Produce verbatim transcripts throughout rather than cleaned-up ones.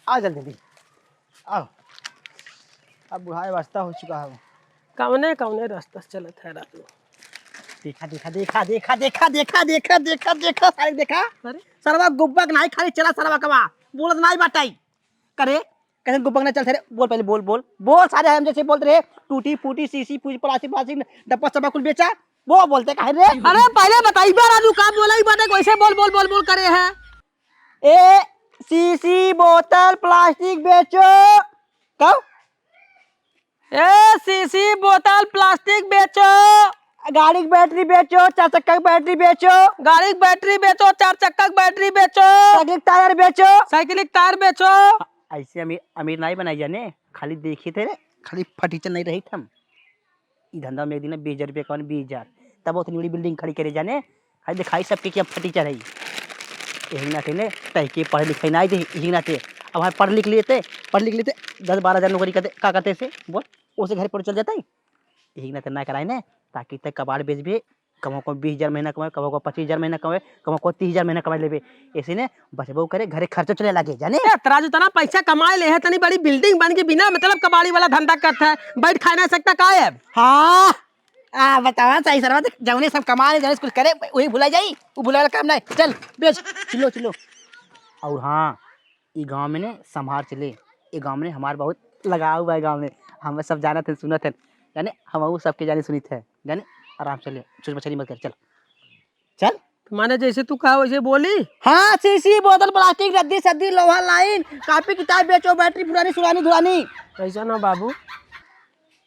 आ जल्दी, जल्दी। आओ। अब बुढ़ाए वास्ता हो चुका है। कौने, कौने रास्ता से चलत है रात में? देखा, देखा, देखा, देखा, सारे देखा। अरे? सरवा गुब्बक नाहीं खाली चला, सरवा कवा। बोलत नाहीं बाटइ। करे, कैसे गुब्बक ना चलत रे? बोल पहले, बोल, बोल। बोल, सारे हम जैसे बोलत रहे, टूटी फूटी शीशी, फूटी प्लास्टिक, प्लास्टिक, डब्बा सब्बा कुल बेचा। वो बोलते काहे रे? अरे, पहले बताइबा राजू, का बोला ही बाटे, कैसे बोल, बोल, बोल, बोल करे है? ए, शीशी, बोतल, प्लास्टिक बेचो। कहो? ए, शीशी, बोतल, प्लास्टिक बेचो। गाड़ी की बैटरी बेचो, चार चक्का की बैटरी बेचो। गाड़ी की बैटरी बेचो, चार चक्का की बैटरी बेचो। साइकिल की टायर बेचो। साइकिल की टायर बेचो। ऐसे अमीर, अमीर नाहीं बनाई जाने, खाली देखी थे रे, खाली फटीचर नहीं रही थम। ई धंधा में एक दिन बीस हजार रुपया कौन, बीस हजार, तब उतनी बड़ी बिल्डिंग खड़ी करे जाने। हाय देखाई सबके कि हम फटीचर हई। यही नाते ने तहके पढ़े लिखे नाहीं दे, यही नाते। अब हम पढ़ लिख लेते, पढ़ लिख लेते, दस बारह हजार नौकरी करते, का करते से बोल, ओसे घर पर चल जाते। यही नाते ना कराए ने, ताकि तय कबाड़ बेचबे, कबो को बीस हजार महीना कमाए, कबो को पच्चीस हजार महीना कमाए, कबो को तीस हजार महीना कमाए लेबे। ऐसे ने बचबो करे, घरे खर्चो चले लागे, जाने? ए, तराजू तना पैसा कमाए ले है, तनी बड़ी बिल्डिंग बन के बिना मतलब कबाड़ी वाला धंधा करत है, बैठ खाए ना सकता का है? हाँ, आ, बतावा सही सरवा, देख, जौने सब कमा ले, जौने सब कुछ करे, वही भुला जाई, वो भुलाए वाला काम नाहीं। चल, बेच, चिल्लो, चिल्लो। और हाँ, ई गाँव में ने संभार चले, ई गाँव में हमार बहुत लगाव बा, ई गाँव में हम सब जानत हैं, सुनत हैं, जाने हम वो सबके जाने सुनित है, जाने आराम से ले, चुच मछली मत कर, चल, चल। तो माने जैसे तू कहा वैसे बोली? हाँ, शीशी, बोतल, प्लास्टिक, रद्दी, सद्दी, लोहा, लाइन, कापी, किताब बेचो, बैटरी पुरानी, सुरानी, धुरानी। ऐसा ना बाबू,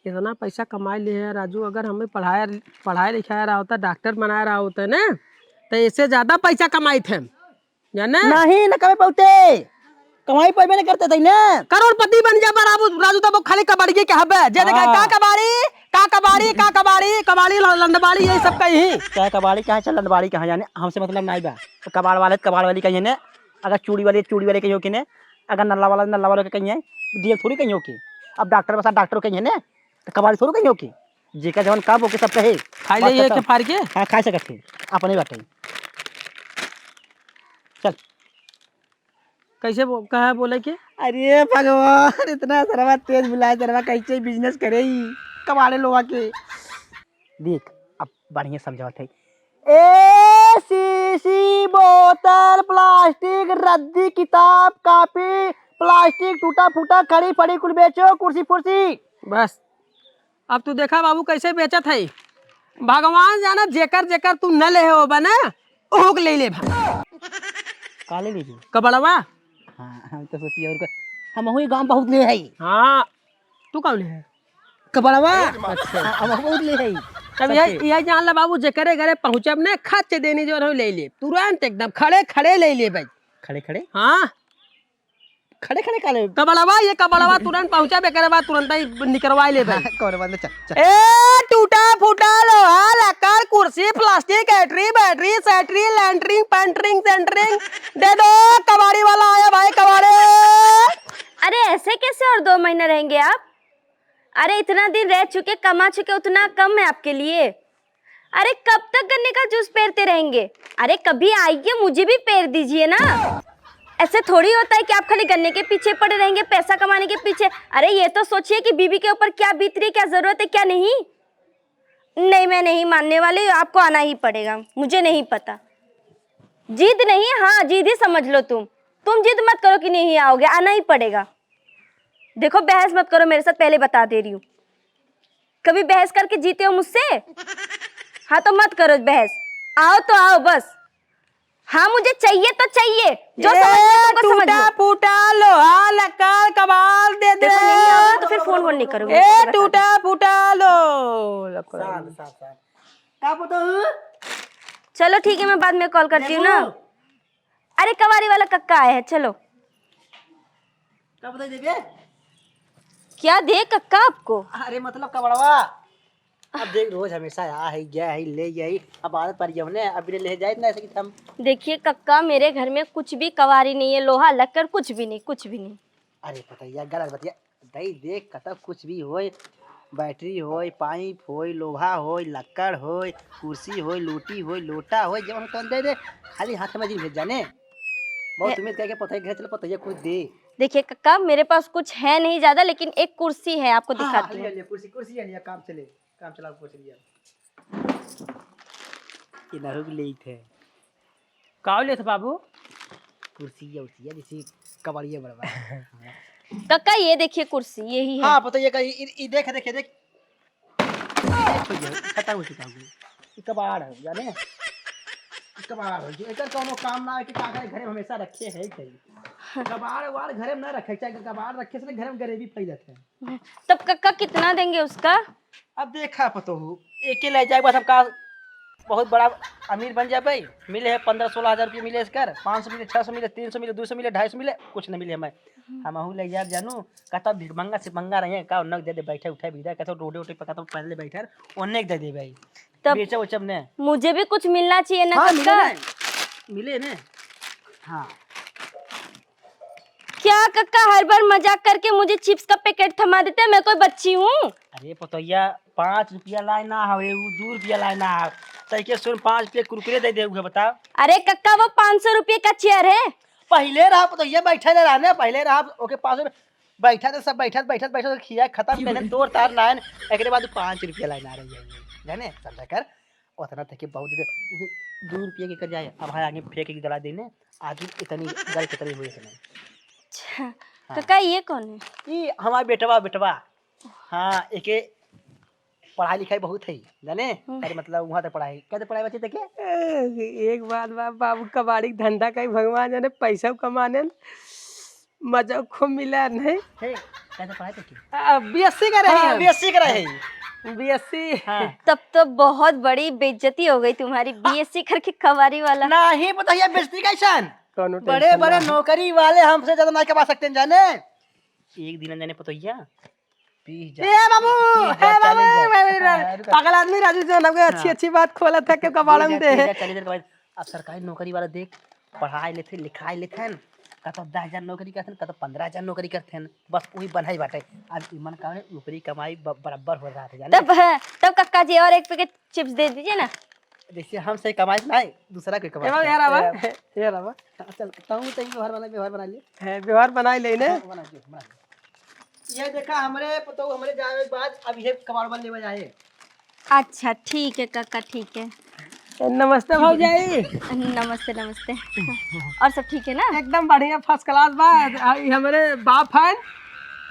इतना पैसा कमाए लिए है राजू, अगर हमें पढ़ाया, पढ़ाए लिखाया रहा होता, डॉक्टर बनाया रहा होता ना, तो इससे ज्यादा पैसा कमाई थे, जाने? नहीं, न कमाई पाते, कमाई पाबे न करते थे ना। करोड़पति बन जा बा राजू, राजू तब खाली कबाड़िए के हबे, जे देखा, हाँ। का कबाड़ी, का कबाड़ी, का कबाड़ी, कबाड़ी ल-, लंडबाड़ी, यही सब कहीं। चाहे कबाड़ी कहाँ, चाहे लंडबाड़ी कहाँ, जाने, हमसे मतलब नाहीं बा। कबाड़ वाले, कबाड़ वाली कहीं ने, अगर चूड़ी वाले, चूड़ी वाले कहीं हो कि ने, अगर नल्ला वाला, नल्ला वाले कहीं है, डीएम थोड़ी कहीं हो कि। अब डॉक्टर बसा डॉक्टर कहीं है ने, तो कबाड़ी थोड़ी कहीं हो कि। जेका जवन काम ओके सब कहे। खाई बस जाइए खत्म। के फाड़ के? हाँ, खाई सकत है। अपने बाटे। चल। कैसे बो-, कहा बोले के? अरे भगवान, इतना सरवा तेज बुलाए, सरवा कैसे बिजनेस करे ई कबाड़े लोगा के? देख, अब बढ़िया समझावत है। ए, शीशी, बोतल, प्लास्टिक, रद्दी, किताब, कापी, प्लास्टिक, टूटा फूटा, खड़ी फड़ी, कुल बेचो, कुर्सी फुर्सी। बस, अब तू देखा बाबू कैसे बेचत है। भगवान जाना जेकर जेकर तू न ले हो बने, ओहू के ले ले भा। का ले लीजिए? कबड़वा। हाँ, हम तो सोचिए और का, हम वही गाँव बहुत ले है। हाँ, तू कौन है? कबड़वा। अच्छा। हाँ, हम बहुत ले है। तब यह, सबसे। यह जान ला बाबू, जेकरे घरे पहुँचब ने, खच देनी जो रहो ले ले, तुरंत एकदम खड़े खड़े ले ले भाई। खड़े खड़े? हाँ। खड़े खड़े का ले? कबड़वा, ये कबड़वा तुरंत पहुँचा, बेकरे बाद तुरंत ही निकरवाए ले भाई। हाँ, कौन बंद, चल, चल। ए, टूटा फूटा लोहा, लक्कड़, कुर्सी, प्लास्टिक, एटरी, बैटरी, सैटरी, लैंटरिंग, पैंटरिंग, सेंटरिंग, दे दो, कबाड़ी वाला आया भाई, कबाड़ी। अरे, ऐसे कैसे और दो महीने रहेंगे आप? अरे, इतना दिन रह चुके, कमा चुके, उतना कम है आपके लिए? अरे, कब तक गन्ने का जूस पेरते रहेंगे? अरे, कभी आइए, मुझे भी पेर दीजिए ना। ऐसे थोड़ी होता है कि आप खाली गन्ने के पीछे पड़े रहेंगे, पैसा कमाने के पीछे। अरे, ये तो सोचिए कि बीवी के ऊपर क्या बीत रही है, क्या जरूरत है, क्या नहीं। नहीं, मैं नहीं मानने वाली, आपको आना ही पड़ेगा, मुझे नहीं पता। जिद नहीं, हाँ, जिद ही समझ लो तुम। तुम जिद मत करो कि नहीं आओगे, आना ही पड़ेगा। देखो, बहस मत करो मेरे साथ, पहले बता दे रही हूँ। कभी बहस करके जीते हो मुझसे? हाँ, तो मत करो बहस, आओ तो आओ बस। हाँ, मुझे चाहिए तो चाहिए, जो ए, समझ में तुमको समझ टूटा लो। फूटा लोहा, लक्कड़, कबाड़ दे दे। देखो, नहीं आओगे तो फिर फोन वोन नहीं करूँगी, ए, पहले बता दो। टूटा फूटा लो, लक्कड़। साथ, साथ, साथ। का पता हूँ? चलो ठीक है, मैं बाद में कॉल करती हूँ ना। देखो। अरे, कबाड़ी वाला कक्का आया है, चलो। का बताई देबे? क्या दे कक्का आपको? अरे, मतलब कबड़वा। अब देख, रोज हमेशा आ है, गया है, ले गया है। अब आदत पड़ गया हमने, अब बिना ले जाए ना ऐसे कि हम। देखिए कक्का, मेरे घर में कुछ भी कबाड़ी नहीं है, लोहा लक्कड़ कुछ भी नहीं, कुछ भी नहीं। अरे पतैया, गलत बतिया। दई देख, कतौ कुछ भी होय, बैटरी होय, पाइप होय, लोहा होय, लक्कड़ होय, कुर्सी होय, लोटी होय, लोटा होय, जवन तवन दे दे, खाली हाथ में जिन भेज जाने। बहुत ए- उम्मीद करके पतैया घर चलो, पतैया कुछ दे। देखिए कक्का, मेरे पास कुछ है नहीं ज्यादा, लेकिन एक कुर्सी है, आपको हाँ, दिखाती हाँ, हूँ। लिया, लिया, कुर्सी, कुर्सी लिया, लिया, काम चले, काम चलाओ, कुर्सी लिया। ये ना हो ले थे। का ले थे बाबू? कुर्सी या उर्सी या, जैसे कबाड़िया बड़वा। कक्का, ये देखिए कुर्सी, यही है। हाँ, पता ये का, ये, ये देख, देख, देख। ये खत्म हो चुका हूँ। ये कबाड़ है, जाने? ये कबाड़ है, जो एकर कौनो काम ना है कि का करे, घरे में हमेशा रखे है, कहीं। कबाड़ वाड़ घरे में ना रखे, चाहे कबाड़ रखे से ना घरे में गरीबी फैलत है। तब कक्का कितना देंगे उसका? अब देखा पतोहू, एके ले जाए बस, हम का बहुत बड़ा अमीर बन जाबे। मिले है पन्द्रह सोलह हजार रुपये मिले इसकर, पाँच सौ मिले, छः सौ मिले, तीन सौ मिले, दो सौ मिले, ढाई सौ मिले, कुछ न मिले हमें। हमहू ले जाए जानू, कहता भिखमंगा से मंगा रहे हैं, का नक दे दे, बैठे उठे भी दे, कहता रोडे उठे पे कहता पहले बैठे, ओने दे दे भाई। तब बेचब उचब ने। मुझे भी कुछ मिलना चाहिए ना हाँ, मिले कक्का। ने, मिले ने। हाँ। क्या कक्का, हर बार मजाक करके मुझे चिप्स का पैकेट थमा देते हैं, मैं कोई बच्ची हूँ? अरे पतोहिया, पाँच रुपया लाए ना हवे, उ दू रुपया लाए ना हवे। तैके सुन, पाँच रुपया कुरकुरे दे दे, उहे बता। अरे कक्का, वो पाँच सौ रुपये का चेयर है। पहिले रहा पतोहिया, बैठे ले रहा ने, पहिले रहा ओके पास में बैठा तो सब बैठत बैठत बैठत खिया खत्म करे तोर तार लाइन, एकरे बाद पाँच रुपया लाइन आ रही है, जाने समझा कर। उतना तक के बहुत दे, दू रुपया के कर जाए, अब हाँ आगे फेंक के गला देने, आगे इतनी गल कितनी हुई इतनी। अच्छा, हाँ। कक्का, ये कौन है? ई हमार बेटवा, बेटवा। हाँ, एके पढ़ाई लिखाई बहुत है, जाने? हम्म। अरे मतलब वहाँ तक पढ़ाई, क्या तक पढ़ाई बच्चे तक के? ए, एक बात बा, बाबू कबाड़ी के धंधा कहीं भगवान जाने, पैसा कमाने न, मजा खूब मिला नहीं। हे, क्या तक पढ़ाई तक के? आ, बीएससी करे हाँ, हैं। बीएससी करे हैं। बीएससी। हाँ। तब तो बहुत बड़ी बेइज्जती हो गई तुम्हारी, बीएससी करके कबाड़ी वाला। नहीं, बताइए बेइज्जती कैसन? कौनो बड़े tension बड़े ना। नौकरी वाले हमसे ज्यादा नहीं कमा सकते हैं, जाने? एक दिन जाने पतोहिया, बीस हजार, ए बाबू, बीस हजार, ए बाबू, चालीस हजार। ए बाबू, हाँ, रुको। पागल आदमी राजू जो ना अच्छी, हाँ। अच्छी बात खोला था, क्यों कबाड़ में बीस हजार, दे? तीस हजार, चालीस हजार कमाई। अब सरकारी नौकरी वाला देख, पढ़ाई लेथे, लिखाई लेथन, कतो दस हजार नौकरी करथन, कतो पन्द्रह हजार नौकरी करथन, बस वही बनाई बाटे। अब इमन का है, ऊपरी कमाई ब-, बराबर हो रहा था, जाने? तब, हाँ, तब कक्का जी और एक पैकेट चिप्स दे दीजिए ना। जैसे हम सही कमाई ना है, दूसरा कोई कमाई ए बाबू, है। यार आवा, ए, यार आवा। हाँ, चल, तू तो व्यवहार बना, व्यवहार बना ले। है, व्यवहार बनाई ले ने। हाँ, बना ले, बना ले। ये देखा, हमरे पतोह, हमरे जाए के बाद अब ये कबाड़ वाले लेवे जाए। अच्छा, ठीक है काका, ठीक है। नमस्ते भौजाई। नमस्ते, नमस्ते। और सब ठीक है ना? एकदम बढ़िया, first class बा। आ, ई हमरे बाप हैं,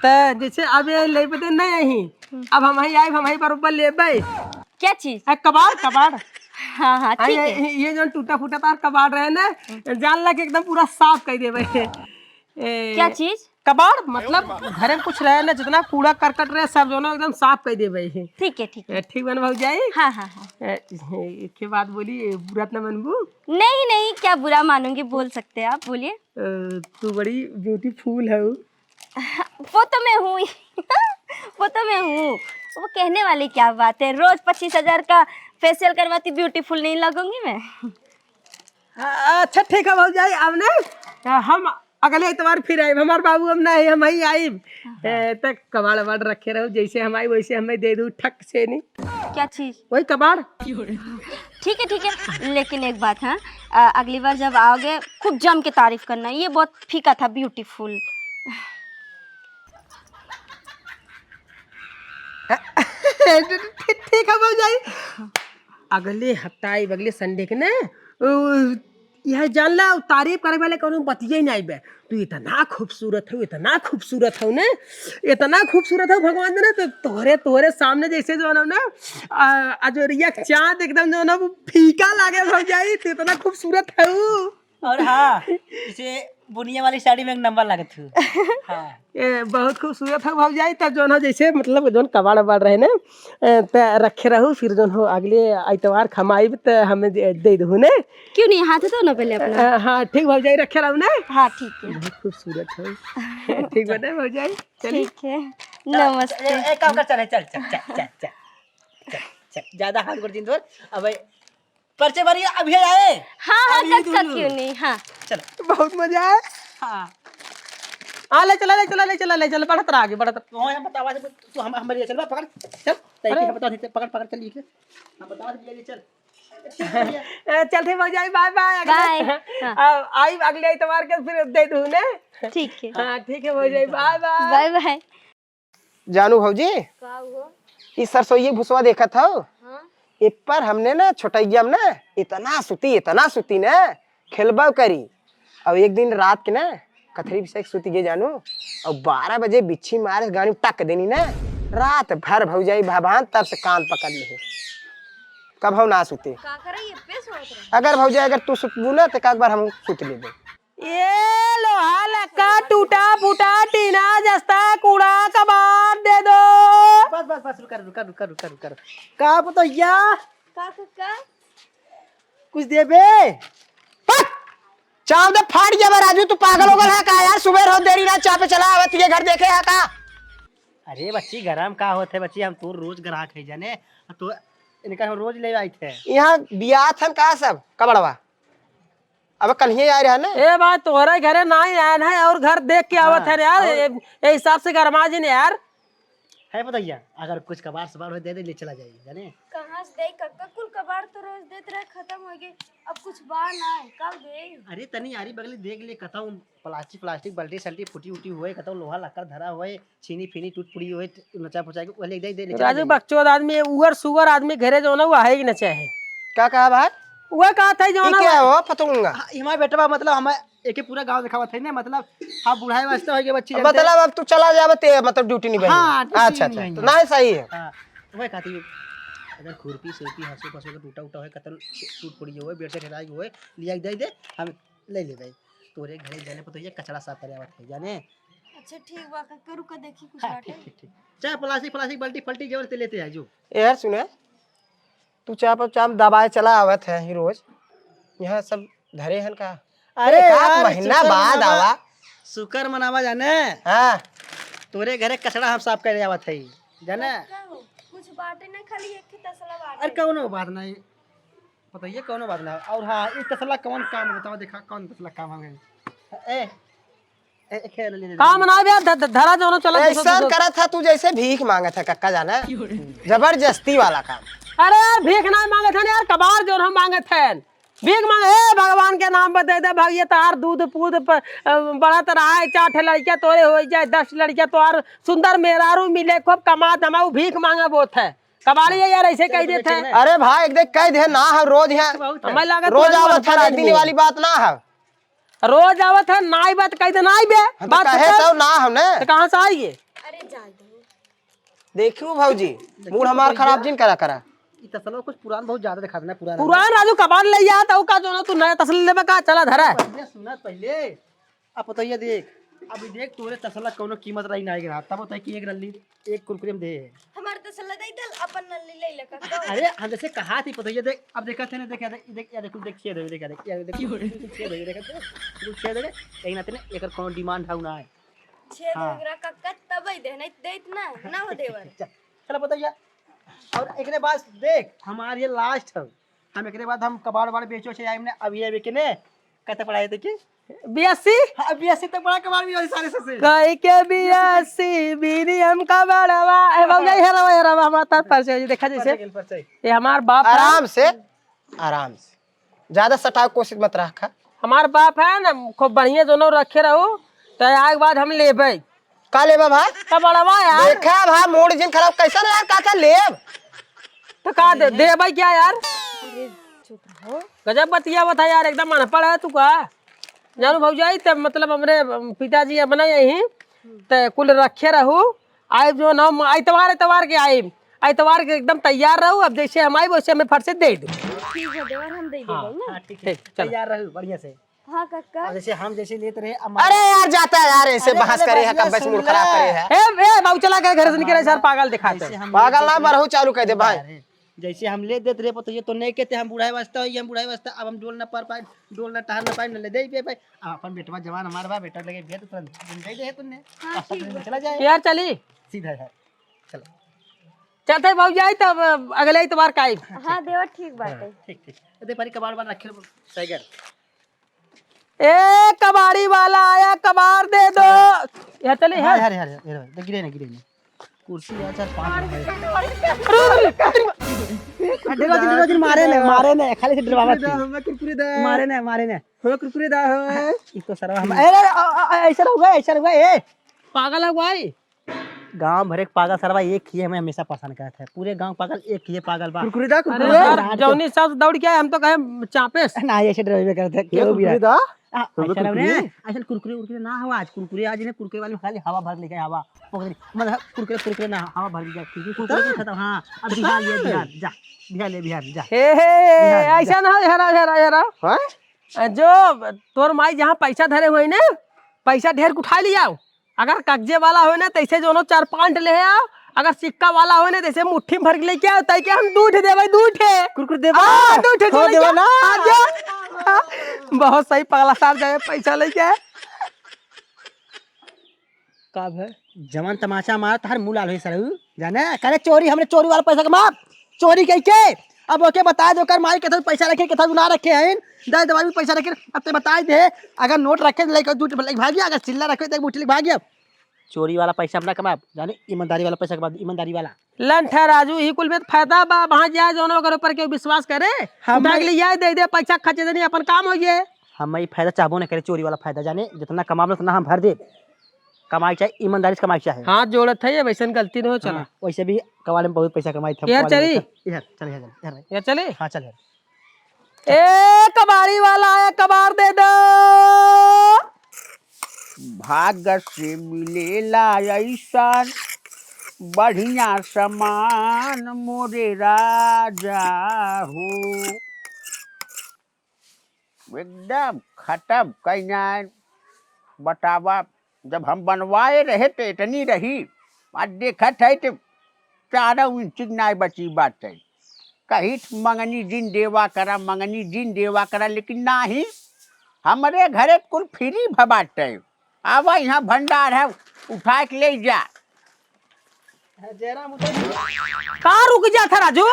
त जैसे अब ये ले बदे नहीं आई, हम्म। अब हम ही आए, हम ही बरोबर लेबे। क्या चीज? आ, कबाड़, कबाड़। हाँ, हाँ, हाँ, ठीक ये, है। ये, ये जो टूटा फूटा तार कबाड़ रहे ना, हम्म। जान ला के एकदम पूरा साफ कर देबे। ए, क्या चीज? कबाड़, मतलब, घरे में कुछ रहे ना, जितना कूड़ा करकट रहे, सब जो ना एकदम साफ कर देबे। ठीक है, ठीक है। ए, ठीक बन भौजाई? हाँ, हाँ, हाँ। ए, एक के बात बोली, ए, बुरा त ना मनबू? नहीं, नहीं, क्या बुरा मानूंगी, बोल सकते हैं आप, बोलिए। ए, तू बड़ी beautiful है। वो तो मैं हूँ ही। वो तो मैं हूँ। वो कहने वाली क्या बात है, रोज पच्चीस हजार का facial करवाती, beautiful नहीं लगूंगी मैं? हाँ, अच्छा, ठीक है भौजाई, अब ना, हम अगले इतवार फिर आइब, हमार बाबू हम ना है, हम ही आइब। हाँ। ए, तक कबाड़ वबाड़ रखे रहो, जैसे हम आई वैसे हमें दे दू, ठक से नहीं। क्या चीज? वही कबाड़। ठीक है, ठीक है, लेकिन एक बात, हाँ, अ, अगली बार जब आओगे, खूब जम के तारीफ करना, ये बहुत फीका था, beautiful। ठीक, ठीक है भौजाई, अगले हफ्ता आइब, अगले Sunday के ना, ओ, यह जान ला, तारीफ करे वाले कौनो बतिये नहीं बे। तू इतना खूबसूरत हो, इतना खूबसूरत हो ना, इतना खूबसूरत हो भगवान ने, तो तोहरे, तोहरे सामने जैसे जो है ना, आ, अजोरिया के चाँद एकदम जो है ना, वो फीका लागे भौजाई, तू इतना खूबसूरत हो। और हाँ, इसे बुनिया वाली साड़ी में एक नंबर लागत हो। हाँ। ए, बहुत खूबसूरत हो भौजाई, तब जो है ना, जैसे मतलब जो कबाड़ वबाड़ रहे ना, ए, त रखे रहू, फिर जो हो अगले इतवार खमाइब त हमें दे, दे दहू ने। क्यों नहीं, हाथ धो ना पहले अपना। अ, हाँ, ठीक भौजाई, रखे रहू ने। हाँ, ठीक है। बहुत खूबसूरत हो। ठीक बने भौजाई, चलिए। ठीक है, चल, नमस्ते। ए, ए, काम कर, चल, चल, चल। चल, चल, ज्यादा हाथ गोड़ दिन धोर। अब परिचय भरी अभी आए। हाँ, हाँ, अभी कक्का, दोनों। क्यों नहीं, हाँ। चल। बहुत मजा आए। हाँ। हाँ, ले चला, ले चला, ले चला, ले चला, बढ़त रहा आगे, बढ़त रहा। तो हम बतावा, तू हम, हमारे चल, पकड़, चल, तैके अरे। हम बता देते, पकड़, पकड़, चल, ये ले। हम बता दिया, ले चल। ए, चलते भौजाई, बाय बाय। अगले बाय। हाँ। आ, आई अगले इतवार के फिर दे दूँ ने। ठीक है। हाँ, ठीक है भौजाई, बाय बाय। बाय बाय। जानू भौजी, का हुआ? ई सरसोई भुसवा देखत हौ? हाँ। ए पर हमने ना छोटैया में ना इतना सुती, इतना सुती ना, खेलबो करी। अब एक दिन रात के ना कथरी बिछाई के सुती गे जानू, और बारह बजे बिच्छी मारे गाड़ी टक देनी ना, रात भर भौजाई भगवान तब से कान पकड़ ले। कबहू ना सुते। का करे ये पे सोत रहे? अगर भौजाई अगर तू सुतबू ना तो एक बार हम सुत लेबे। ए लोहा लक्का टूटा फूटा टीना जस्ता कूड़ा कबाड़ दे दो। बस, बस, बस, रुका, रुका, रुका, रुका, रुका, रुका। का पतोहिया? का, का, का? कुछ देबे? पक! चाप दे फाट जाबे राजू, तू पागल हो गल है का यार? सुबेर हो देरी ना चापे चला आवत ये घर देखे है का? अरे बच्ची, गरम का होत है बच्ची, हम तो रोज ग्राहक है जाने, तो इनका हम रोज ले आइत है। यहाँ बियात हन का सब कबड़वा? अब कल ही आए रहे ना। ए बात तोहरे घरे ना ही आए ना और घर देख के आवत हाँ, है यार, और ए, ए हिसाब से गरमा जी ने यार। है पतोहिया, अगर कुछ कबाड़ सबाड़ हो दे दे, ले चला जाइए जाने। कहाँ से दे कक्का, कुल कबाड़ तो रोज देत रहे, खत्म हो गए, अब कुछ बा ना है, कब दे? अरे तनी आरी बगली देख ले, कतौ प्लास्टिक प्लास्टिक बाल्टी साल्टी फूटी उटी हुए, कतौ लोहा लक्कड़ धरा हुए, छीनी फीनी टूट फुटी हुए, नचा फुचा के वह ले दे दे, ले चला राजू जाइए। बकचोद आदमी, उगर सुगर आदमी घरे जो ना वो है ही ना चाहे। का कहा भाई? वह कहा था जो ई ना क्या वो हो फतूंगा? हाँ, ई हमार बेटवा, मतलब, हम एके पूरा गाँव देखावत है ना, मतलब, हाँ, बुढ़ाए वास्ते हो गए बच्ची जानते। मतलब, अब तू चला जाबे ते, मतलब, ड्यूटी नहीं बनी? हाँ, ड्यूटी अच्छा, नहीं अच्छा, बनी। तो ना, सही है। हाँ, वह कहती है, अगर खुरपी सुरपी हंसू फंसू के टूटा उटा होए, कतन टूट पड़ी होए, बेड से ठेलाई होए, लिया के दे दे, हम ले ले भाई। तोरे घरे जाने पर तो ये कचरा साफ करे आवत है, जाने? अच्छा, ठीक बा, कक्का, रुका, देखी कुछ हाँ, बाटे। ठीक, ठीक, ठीक। चाहे प्लास्टिक, प्लास्टिक, बाल्टी, फाल्टी, जेवर ते लेते आ, जो। ए यार, सुने, तू चाप, चाप दबाए चला आवत है ही रोज, यहाँ सब धरे हन का? अरे एक आध यार, महीना शुक्र बाद मनावा, आवा। शुक्र मनावा जाने। हाँ। तोरे घरे कचरा हम साफ करे आवत है, जाने? का हो? कुछ बाटे नहीं, खाली एक ही तसला बाटे। अरे, कौनो बात नहीं। बताइए, कौनो बात ना। और हाँ, ई तसला कौन काम बताओ, देखा कौन तसला काम आ गई। ए, ए, ए, खेल ले, ले, ले। काम ना बे, ध-, ध-, धरा जौनो चला, ऐसा दूसरा, दूसरा। करत है तू जैसे भीख मांगत है, कक्का जाना। जबरदस्ती वाला काम। अरे यार, भीख ना मांगत है यार, कबाड़ जौन हम मांगत है। भीख मांगे, "हे भगवान के नाम पर दे दे भैया, तार दूध पूध प-, अ, बढ़त रहा है, चार ठे लड़कियां तोरे हो जाए, दस लड़कियां तोर सुंदर मेहरारू मिले, खूब कमा धमा", उ भीख मांगे बोत है। कबाड़ी है यार, ऐसे कह देत है। अरे भाई, एक देख कह दे ना, हम रोज यहाँ बहुत है। हमें लागत रोज रोज आवत है, एक दिन वाली बात ना है। रोज आवत है, नाई बात कह दे, नाई बे। हाँ, तो बात कहे तो ना हमने। तो कहाँ से आई ये? अरे जाए दो। देखियो भौजी, देखियो मूड हमार भैया। खराब जिन करा करा। ई तसला कुछ पुरान बहुत ज्यादा दिखा देना, पुरान है। पुरान राजू कबाड़ ले जा, तो का जोनो तू नया तसला लेबे का? चला धरा। पहले सुना पहले। अब बताइए देख, अभी देख तोरे तसला कौनो कीमत रही ना रहा, तब बताइए कि एक रल्ली, एक कुरकुरे में दे। हमार तसला दे दल, अपन नल्ली ले ले का। अरे हम जैसे कहा थी बताइए देख, अब देखा थे ना, देख, देख, देख, देख, देख, छेद है, देख, देख, देख, छेद है, देख, देख, छेद है, लेकिन ना तेने एकर कौनो डिमांड है ना है। छेद हाँ। हो गया कक्का, तब ही दे, नहीं देत ना, ना हो देवर। चल, चल बताइए। और एकरे बाद देख, हमार ये लास्ट है। हम एकरे बाद हम कबाड़ वाड़ बेचो छे आइम ने, अब ये बेके ने, कहते पढ़ाए थे कि? बीएससी? हाँ, बीएससी तक पढ़ा कबाड़ भी वाली सारे सबसे। कई के बीएससी, बीनी हम कबाड़वा। ए बाबू जाई, हेरावा, हेरावा, हमार तार परिचय जी, देखा जैसे। परिचय, परिचय। ये हमार बाप है। आराम से, आराम से। ज्यादा सटाव कोशिश मत रखा। हमार बाप है ना, खूब बढ़िया दोनों रखे रहो, तो आए के बाद हम लेबे। का लेबा भाई? कबाड़वा यार। देखा भाई, मूड जिन खराब, कैसा ना यार, का का लेब? तो का दे, देबे क्या यार? अरे चुप रहो। गजब बतिया बता यार, एकदम अनपढ़ है तू का? जानू भौजाई, तब मतलब हमरे पिताजी अपना यही, ते कुल रखे रहू, आइब जो ना, हम इतवार, इतवार के आइब, इतवार के एकदम तैयार रहू। अब जैसे हम आइब, वैसे हमें फट से दे दो। ठीक है देवर, हम दे हाँ, देबे ना। हाँ, ठीक है। ठीक, चलो। तैयार रहू बढ़िया से। हाँ, कक्का। अब जैसे हम जैसे लेत रहे, अब अरे यार, जाता है यार, ऐसे अरे, बहस पहले करे है, बात कब बस सुन मूड ले। खराब करे है। ए, ए, बाबू, चला गए घर से निकले, सर, पागल दिखाते। जैसे हम बागल लेत ना, रहे, मरहू चालू कर दे, भाई। अरे, जैसे हम ले देत रहे, पतोहिया तो नहीं कहते, हम बुढ़ाई वास्ता होई, हम बुढ़ाई वास्ता, अब हम डोल ना पार पाए, डोल ना टहल ना पाए, न ले दे पे पाए। अब अपन बेटवा जवान हमार बा, बेटा लगे भेज, तुरंत दे दे तुमने। हाँ, अब ठीक बा। चला जाए। यार, चली। सीधा है। चलो। चलते भौजाई, तब अगले इतवार का आइब। हाँ, देवर, ठीक बात है। ठीक, ठीक। अरे, पारी कबाड़ बाड़ रखे रहो, सैगर। ए, कबाड़ी वाला आया, कबाड़ दे दो। हाँ। यहाँ चले, हाँ, हाँ। अरे, अरे, अरे, अरे, गिरे ना, गिरे ना। कुर्सी है, चार पाँच रुपए। अरे, अरे, अरे, अरे, अरे, मारे ने, मारे ने, खाली से डरवावत कुरकुरे दा, थी। हमें कुरकुरे दा। मारे ने, मारे ने। हमें कुरकुरे दा, हमें। ई तो सरवा हम, ए, ए, ए, ए, ऐसा रहुआ, ऐसा रहुआ, ए। पागल है भाई। गांव भरे के पागल सरवा एक ही हमें हमेशा पसंद करत है। पूरे गांव पागल एक ही पागल बा। कुरकुरे दा, अरे कुरकुरे। यार, जौनी सास दौड़ के आए, हम तो कहे चापेस। ना, ऐसे डरवे करते हैं, ये केहू भी कुरकुरे है। दा? आ, हमें ऐसा ना कुरकुरे? रे, ऐसा कुरकुरे उरकुरे ना हवा आज। कुरकुरे आज ने कुरकुरे वाले में खाली हवा भर लेके हवा। पकड़, मतलब कुरकुरे, कुरकुरे ना, हवा भर लेके। कुरकुरे, कुरकुरे खत्म, हाँ। अब बिहार ले, बिहार, जा। बिहार ले, बिहार, जा। हे, हे, बिहार, ऐसा जा। ना हो, हेरा, हेरा, हेरा। हाँ? अ, जो तोर माई जहाँ पैसा धरे होई ने, पैसा ढेर उठा लियाओ। अगर कगजे वाला होई ने, तैसे जोनो चार पाँच ले आओ। अगर सिक्का वाला होई ने, तैसे मुट्ठी में भर के लेके आओ, ताकि हम दू ठे देबै, दू ठे। कुरकुर देबा? हाँ, दू ठे हो, जो लेके देबा आओ। ना? हाँ, जो। हाँ, बहुत सही पगला सार जाए पैसा लेके। का भे? जवन तमाचा मारा, तहार मुँह लाल होई सरऊ। जाने? करे चोरी, हमरे चोरी वाला पैसा कमा, चोरी कई के। अब ओके बताइ दे, ओकर माई केथा पैसा रखे, केथा ना रखे हैं। दे दवाई में पैसा रखे, अब ते बताइ दे, अगर नोट रखे, लेके दू ठे लेके भाग गया, अगर चिल्ला रखे, तो एक मुट्ठी लेके भाग गया। चोरी वाला पैसा अपना कमाब, जाने, ईमानदारी वाला पैसा कमाब, ईमानदारी वाला। लन ठहर राजू, ई कुल में तो फायदा बा, वहाँ जाए जौन ओकर ऊपर केहू विश्वास करे, हम उठा के ले जाए, दे दे, पैसा खर्चे देनी, अपन काम हो गए। हम ई फायदा चाहबो न करे, चोरी वाला फायदा, जाने, जितना कमाब ना, उतना हम भर दे। कमाई चाहे, ईमानदारी से कमाई चाहे। हाथ जोड़त है, ये वैसन गलती न हो, चला। हाँ, वैसे भी कबाड़ में बहुत पैसा कमाई था, यार, कबाड़ में चली? पैसा। यार, चल, यार, यार, यार। यार, चली? हाँ, चल, यार। ए, कबाड़ी वाला, ए, कबाड़ दे दो। भाग से मिलेला ऐसन बढ़िया सामान मोरे राजा हो। एकदम खत्म कइनाइन। बतावा, जब हम बनवाए रहे तो इतनी रही, आज देखत है तो चारों इंच नाय बची बात है। कही मंगनी दिन देवा करा, मंगनी दिन देवा करा, लेकिन नाही, हमरे घरे कुल फ्री भबाटे। आवा, यहाँ भंडार है, उठा के ले जा। जयराम उतर। का रुक जात है राजू?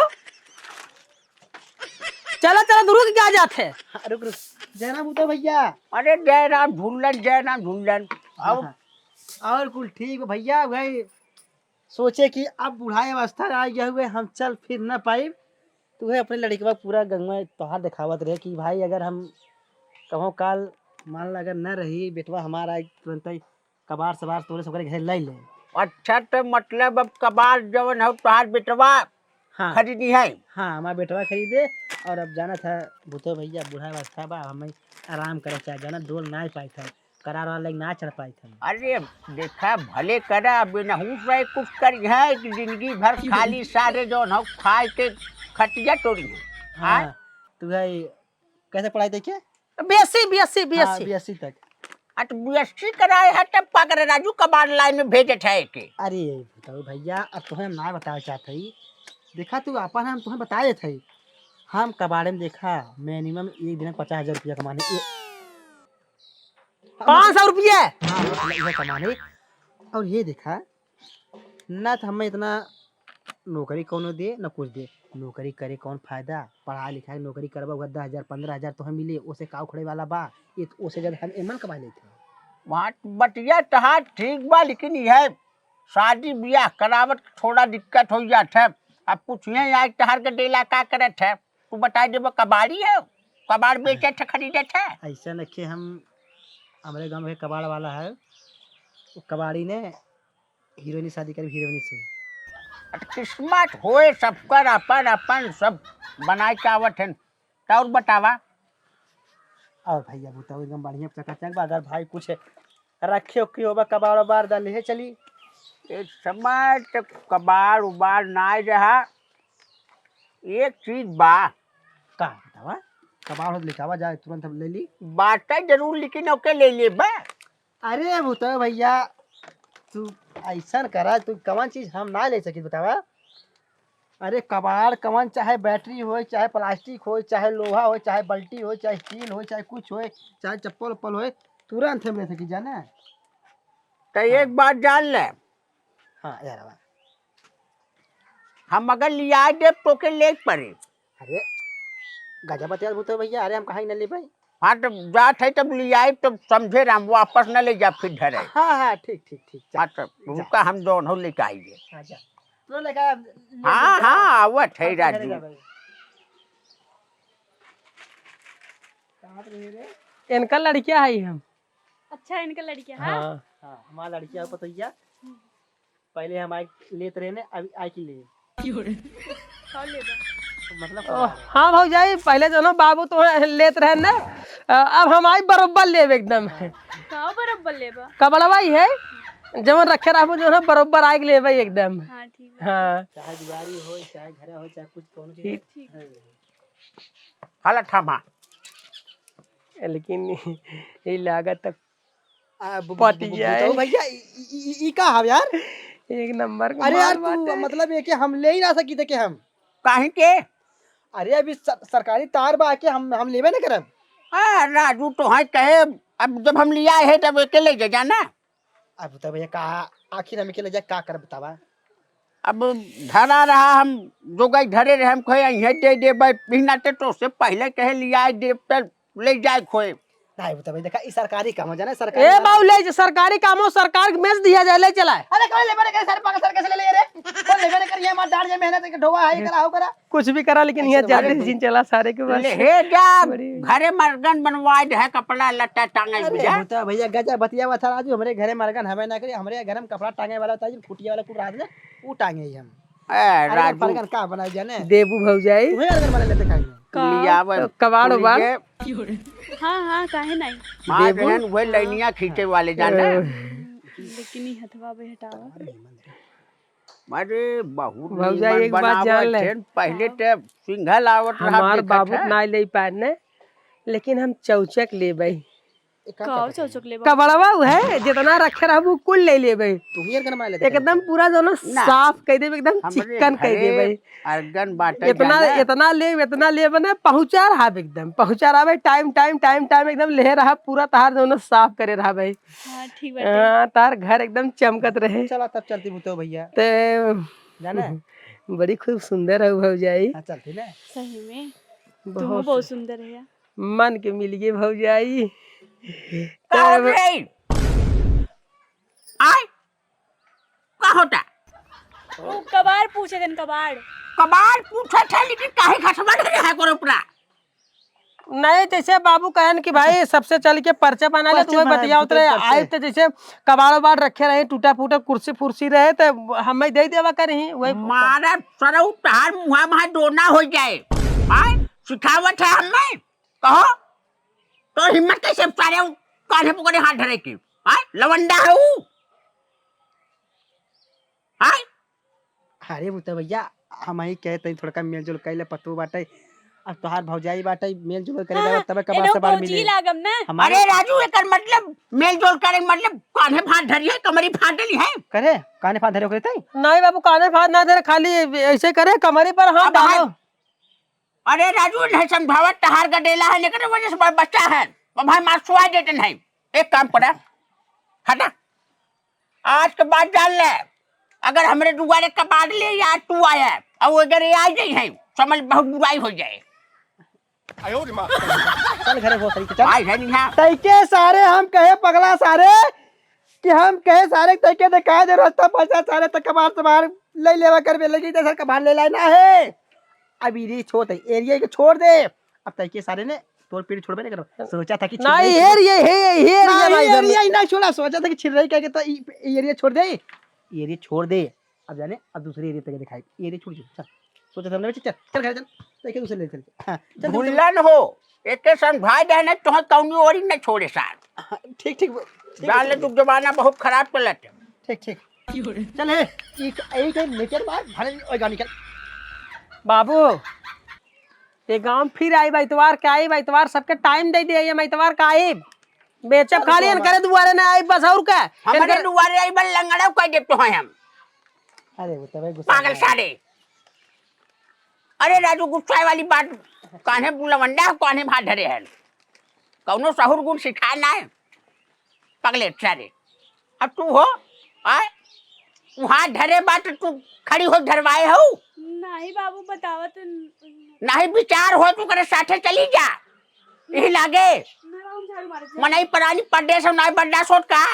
चला, चला, तू रुक क्या जात है? हाँ, रुक, रुक। जयराम उतर भैया। अरे जयराम झुल्लन, जयराम झुल्लन। अब हाँ, हाँ। और कुल ठीक बा भैया, वही सोचे कि अब बुढ़ाई अवस्था आ गया हुए, हम चल फिर न पाइब। तू है अपने लड़कवा पूरा गंगवा तोहार देखावत रहे कि भाई अगर हम कहूँ काल मान ला अगर न रही, बेटवा हमारा तुरंत ही कबाड़ सबाड़ तोरे सबके घर लाई ले। अच्छा, तो मतलब अब कबाड़ जवन हो तोहार बेटवा हाँ। खरीदी है? हाँ, हमार बेटवा खरीदे। और अब जाना था भूतो भैया, बूढ़ा अवस्था बा, हमें आराम करे चाहे, जाना डोल ना पाई था, करार वाला लेके ना चढ़ पाई था। अरे देखा, भले करा, अब नहूस रहे कुछ करी है कि जिंदगी भर खाली सारे जौन हो खाए के खटिया तोड़ी है। हाँ, हाँ? तू है कैसे पढ़ाई देखे? बीएससी, बीएससी, हाँ, बीएससी। बीएससी तक। आ, तो बीएससी कराए है, तब का करे राजू, कबाड़ लाइन में भेजे थे के? अरे, बताओ भैया, अब तुम्हें हम ना बतावे चाहत हई। देखा तू, अपन हम तुम्हें बताए थे। हम कबाड़े में देखा, मिनिमम एक दिन पचास हजार रुपया कमाने। ए-, पाँच सौ रुपया? हाँ, मतलब, ये कमाने। और ये देखा, ना तो हमें इतना नौकरी कौनो दे, ना कुछ दे। नौकरी करे कौन फायदा? पढ़ा लिखा के नौकरी करबा, उहे दस हजार, पन्द्रह हजार तोहे मिले, ओसे का उखड़े वाला बा? ये तो ओसे ज्यादा हम एमन कमा लेते हैं। बात बतिया तहार ठीक बा, लेकिन यह शादी ब्याह करावत थोड़ा दिक्कत हो जात है। अब पूछिए आज तहार के डेला का करत है, तू बताई देबो कबाड़ी है, कबाड़ बेचत है, खरीदत है। ऐसा नखे हम, हमरे गाँव के कबाड़ वाला है, वो कबाड़ी ने हीरोइनी शादी करी हीरोइनी से। अब किस्मत होए सबकर अपन अपन सब बनाए के आवत हन। तो और बतावा। और भैया बताओ एकदम बढ़िया चकाचक बा। अगर भाई कुछ रखे उखे होबा कबाड़ उबाड़ दा ले चली। इस समय तो कबाड़ उबाड़ ना रहा। एक चीज बा। का बतावा? कबाड़ हो तो लेके आवा जाए, तुरंत हम ले ली। बाटे जरूर, लेकिन ओके ले लेबे। अरे भूतवे भैया, तू ऐसन करा, तू कवन चीज हम ना ले सकी बतावा? अरे कबाड़ कवन, चाहे बैटरी होय, चाहे प्लास्टिक होय, चाहे लोहा होय, चाहे बल्टी होय, चाहे स्टील होय, चाहे कुछ होय, चाहे चप्पल उप्पल होय, तुरंत हम ले सकी जाने। तो हाँ। एक बात जान ले। हाँ यार। हम अगर लिया देब तो के ले पड़े। अरे गजब बतिया भूतवे भैया, अरे हम कहाँ ही न लेबै। हाँ, तब जात है, तब लियाई, तब समझे राम, वापस न ले जा, फिर धरे। हाँ, हाँ, ठीक, ठीक, ठीक, जा, हाँ, तब जा। रुका, हम दोनों लेके आइए। हाँ, जा। तू लेके आ, ले हाँ, जा। हाँ, आवत है हाँ, तो घरे राजू। जा भाई। कहाँ पे रहे रे? इनका लड़किया है हम। अच्छा, इनका लड़किया, हाँ? हाँ। हाँ, हमारा लड़किया है, पतोहिया। हम्म। पहले हम आइ लेत रहे ने, अभी आइ के ले। क्यों रे? कौन लेबा? मतलब ओ, कौन आ रहा है? हाँ भौजाई, पहले जो ना बाबू तो लेत रहे ना, अ, अब हम आई बरोबर लेब एकदम। हाँ। का बरोबर लेबा? कबड़वा ही है, जवन रखे रहबो जो ना बरोबर आइ के लेबे एकदम। हाँ, ठीक बा। हाँ। चाहे दुआरी हो, चाहे घर हो, चाहे कुछ कौनो चीज ठीक। ठीक। हाँ। हालत हम हाँ। लेकिन ई लागत तक आ, बु-, बु-, पति बु-, जाए। बुतऊ भैया, ई, ई, ई, ई का हव यार? एक नंबर का अरे यार, माल तू बाटे। मतलब ये कि हम ले ही ना सकी थे कि हम। काहे के? अरे अभी सर-, सरकारी तार बा कि हम, हम लेबे ना करब। आ, राजू तो है कहे, अब जब हम लिया है तब एके ले जा जाना। अब बुतऊ भैया का, आखिर हम एके ले जा का करब बतावा? अब धरा रहा हम जोगाई धरे रहे, हम कहे इहे दे देबे, बिहना ते तो से पहले कहे लिया दे, ले जाए खोए। नहीं, वो तो भाई देखा, ई सरकारी काम हो जाना, सरकारी ए काम। बाबू, ले जे सरकारी काम हो, सरकार के मेज दिया जाए, ले चला। अरे, कौन लेबे रे करे, सर पागल सर कैसे ले ले रे? कौन लेबे रे करे, ये हमार डांड जे मेहनत के ढोवा है, ये करा, हो करा। कुछ भी करा, लेकिन ये ऐसे जल्दी मारे से जिन चला सारे के बस। ले हे जा, बड़ी घरे मर्गन बनवाए दे, कपड़ा लत्ता टांगे अरे, बुझा। वो तो भैया गजा बतिया हुआ था राजू, हमरे घरे मर्गन हमें ना करे, हमरे घर में कपड़ा टांगे वाला था, खुटिया वाला कुल रात में, वो टांगे ही हम। ए, अरे, राजू। फलगन का बनाई जाने? देबू भौजाई। तुम्हें अलगन बना लेते खाई में। का? लियावे तो कबाड़ पूरी उबाड़। के। हाँ, हाँ, काहे नहीं? माँ देबू। बहन, वह लैनिया खींचे वाले जाने। ए। लेकिन ई हथवा पे हटावा। अरे, बहुत भौजाई, नीमन एक बात बनावत जान ले। थे। पहले हाँ। ते सिंघल आवत रहा, हमार देखत बाबू है। ना ले पाए ने, लेकिन हम चौचक लेबै। एक काम का करते हैं। चौचक लेबा? कबड़वा उ है, जितना रखे रहबू, कुल ले लेबे। तू ही अरगन बना लेते एकदम हैं। पूरा दोनों ना। साफ कर देबे, एकदम हमरे चिकन कर घरे देबे। अरगन बाटे इतना, जाना। इतना लेब, इतना लेब ना, पहुँचा रहब एकदम, पहुँचा रहबे, टाइम, टाइम, टाइम, टाइम एकदम ले रहब, पूरा तहार दोनों साफ करे रहबे। हाँ, ठीक बाटे। हाँ, तहार घर एकदम चमकत रहे। चला तब चलती बुतो भैया। ते जाना? बड़ी खूब सुंदर है भौजाई। हाँ, चलती ना। सही में। बहुत तुम बहुत सु- सुंदर है। मन के मिल गए भौजाई। का होत तब रे? आय? का होता? वो कबाड़ पूछे दिन, कबाड़। कबाड़ पूछत है, लेकिन काहे घसवा धरे है गोरे ऊपरा? नहीं, जैसे बाबू कहन कि भाई सबसे चल के पर्चा बना ले, पर्चा तुम्हें बना, बतियावत रहे, पर्चा। आए तो जैसे कबाड़ उबाड़ रखे रहे, टूटा फूटा कुर्सी फुर्सी रहे, तो हमें दे देवा करही, वही मारा सरऊ तहार मुहा महा दोना हो जाए। आय? सिखावत है हमें? कहो, तो हिम्मत कैसे सारे उ कान्हे पकड़े हाथ धरे के? आय? लवंडा है उ? आय? अरे बुता भैया, हम ही कहे तनी थोड़का मेल जोल कैले पतू बाटे। अब तोहार भौजाई बाटे, मेल जोल करे हाँ, जावे, तबे कबाड़ एनो सबाड़ भौजी मिले। लागम ना। हमारे अरे राजू, एकर मतलब मेल जोल करे, मतलब कान्हे हाथ धरी है, कमरी फाट डली है। करे, कान्हे हाथ धरे ओकरे तई? नहीं बाबू, कान्हे हाथ ना धरे, खाली ऐसे करे, कमरी पर हाथ अब डालो। हाथ अरे राजू, नहीं समझावत, तहार गडेला है, एकरे वजह से ब-, बच्चा है। अब भाई मार सुआ देते नहीं। एक काम करा, हटा। आज के बाद जान ले, अगर हमरे दुआरे कबाड़ ले या तू आया, और वो अगर ये आ जाई है, समझ बहुत बुराई हो जाए। चल घरे हो सही, चल। भाई है नहीं है। तैके सारे हम कहे पगला सारे, कि हम कहे सारे तैके दिखाई दे रस्ता फंसा सारे त कबाड़ सबाड़ ले लेवा करबे, लेकिन इधर सर कबाड़ ले लाए ना है। अब ये छोड़ दे, एरिया के छोड़ दे। अब तैके सारे ने तोर पीढ़ी छोड़बे नहीं करब। सोचा था कि नहीं, छिड़ाई एरिया, हे, हे, एरिया ना, भाई, एरिया ही ना छोड़ा, सोचा था कि छिड़ाई कह के तो ई, ई एरिया छोड़ दे, एरिया छोड़ दे। अब जाने, अब दूसरे एरिया तक दिखाई, एरिया छोड़, छोड़, चल। सोचा था हमने, चल, चल घर चल, तैके दूसरे ले चल। हाँ, चल, चल, चल। भूलन हो, एके संग भाई बहन है, तोहे कौनी ओरी न छोड़े साथ। हाँ, ठीक, ठीक, ठीक जान है, ले, ठीक तू है। जमाना बहुत खराब चलत है। ठीक, ठीक। चल, हे, ई क-, ई के मीटर मार, भले ओए गाड़ी चल। बाबू, ये गांव फिर आइब, इतवार के आइब, इतवार सबके टाइम दे दिए, हम इतवार का आइब। बेचब चल, खाली तो इनकरे दुआरे ना आइब, बस और का? हमारे इनकर दुआरे आइब, लंगड़ा कह देते हैं हम। अरे, वो तो भाई गुस्सा पागल है। सारे। अरे राजू, गुस्सा वाली बात, कान्हे बुलवंडा है, कान्हे भात धरे है, कौनो सहूर गुण सिखाए ना है, पगले सारे। अब तू हो, आय, वहाँ धरे बात तू खड़ी हो धरवाए हो? नहीं बाबू, बतावत न- नहीं विचार हो, तू करे साथे चली जा। यही लागे। ना बाबू, हम झाड़ू मारत है। मनई परानी परदेस है, नाई बर्दाश्त होत का?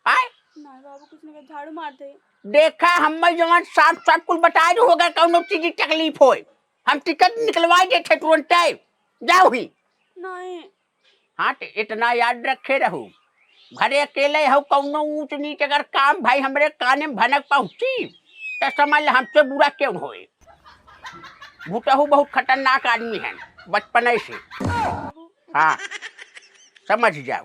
आय? ना बाबू, कुछ नहीं, झाड़ू मारत है। देखा, हम जवन साफ साफ कुल बताए रहो, अगर कौनो चीज की तकलीफ होए, हम टिकट निकलवाए देते तुरंते। जाओ ही। नहीं। हाँ, तो इतना याद रखे रहू, घरे अकेले हो, कौनो ऊंच नीच अगर काम भाई हमरे काने में भनक पहुंची, तो समझ ले हमसे बुरा क्यों होए। भूतहू बहुत खतरनाक आदमी है बचपने से। हाँ, समझ जाओ।